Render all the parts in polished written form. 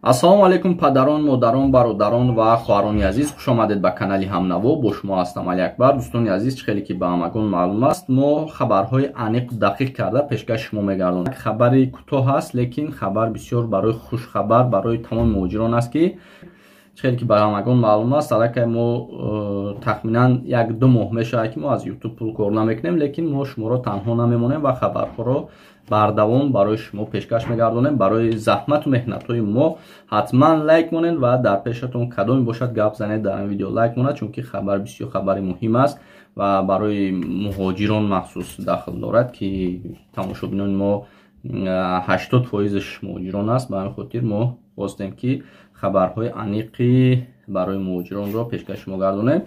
Ассалому алайкум, падарон, модарон, бародарон ва хоҳарони азиз, хуш омадед ба канали Ҳамнаво. Бо шумо ҳастам Алиакбар. Дӯстони азиз, чӣ хеле ки ба ҳамагон маълум аст, мо хабарҳои аниқ, дақиқ карда пешкаши шумо мегардонем. Хабари кӯтоҳ аст, лекин хабар бисёр барои хушхабар барои тамоми муҳоҷирон аст, ки чӣ хеле ки ба ҳамагон маълум аст, аллакай мо тахминан 1-2 моҳ мешавад, ки мо аз Ютуб пул кор намекунем, лекин мо шуморо танҳо намемонем ва хабарҳоро бардавом барои шумо пешкаш мегардонем. Барои заҳмату меҳнатҳои мо ҳатман лайк монед ва дар пешатон кадоме бошад, гап занед, дар ин видео лайк монад, чунки хабар бисёр хабари муҳим аст ва барои муҳоҷирон махсус дахл дорад, ки тамошобинони мо 80%-аш муҳоҷирон аст. Ба ҳамин хотир мо хостем, ки хабарҳои аниқи барои муҳоҷиронро пешкаши шумо гардонем.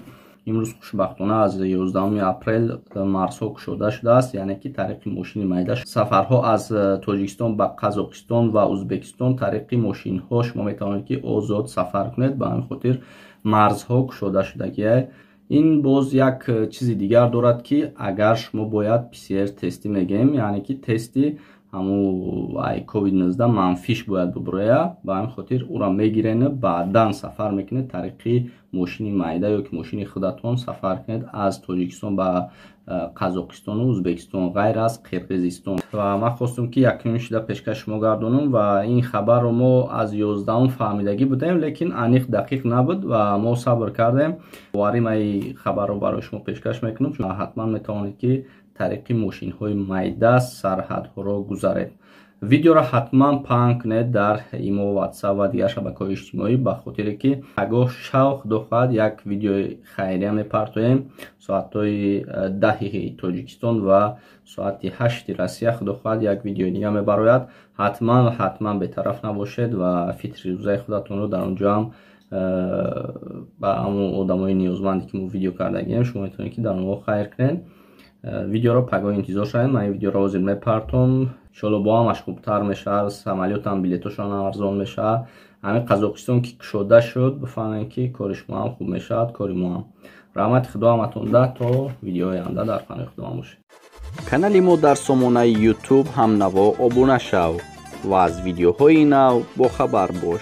Имрӯз хушбахтона аз 11 апрел марзҳо кушода шудааст, яъне ки тариқи мошини майда сафарҳо аз Тоҷикистон ба Қазоқистон ва Узбекистон тариқи мошинҳо шумо метавонед, ки озод сафар кунед. Ба ҳамин хотир марзҳо кушода шудагия. Ин боз як чизи дигар дорад, ки агар шумо бояд ПЦР тестӣ мегӯем, яъне ки тести ҳамун COVID-19 манфиш бояд бубурояд. Ба ҳамин хотир ӯро мегирен, баъдан сафар мекунед, тариқи мошини майда ё ки мошини худатон сафар кунед аз Тоҷикистон ба Қазоқистону Узбекистон, ғайр аз Қирғизистон. Ва ман хостум, ки якумин шуда пешкаши шумо гардонам. Ва ин хабарро мо аз 11-ум фаҳмидагӣ будем, лекин аниқ, дақиқ набуд ва мо сабр кардем. Боварӣ, ман ин хабарро барои шумо пешкаш мекунам. Ҳатман метавонед, ки тариқи мошинҳои майда сарҳадҳоро гузаред. Видеоро ҳатман паҳн кунед дар Имо, Ватсап ва дигар шабакаҳои иҷтимоӣ, ба хотире ки пагоҳ шав, худо хоҳад, як видеои хайрия мепартоем соатҳои 10-и Тоҷикистон ва соати 8-и Россия. Худо хоҳад, як видеои дига мебарояд. Ҳатман, ҳатман бетараф набошед ва фитри рӯзаи худатонро дар он ҷо ҳам ба ҳамон одамои ниёзманде, ки мо видео кардагием, шумо метавонед, ки дар онҳо хайр кунед. Видеоро пагоҳ интизор шавед. Ман ин видеоро ҳозир мепартом. Иншоалло, бо ҳамаш хубтар мешавад, самолётам билетошон арзон мешавад. Ҳамин Қазоқистон ки кушода шуд, бифаҳмем, ки кори шумо ҳам хуб мешавад, кори мо ҳам. Раҳмати Худо ҳаматонда, то видеои оянда дар паноҳи Худованд бошед. Канали мо дар сомонаи Ютуб «Ҳамнаво» обуна шав ва аз видеоҳои нав бохабар бош.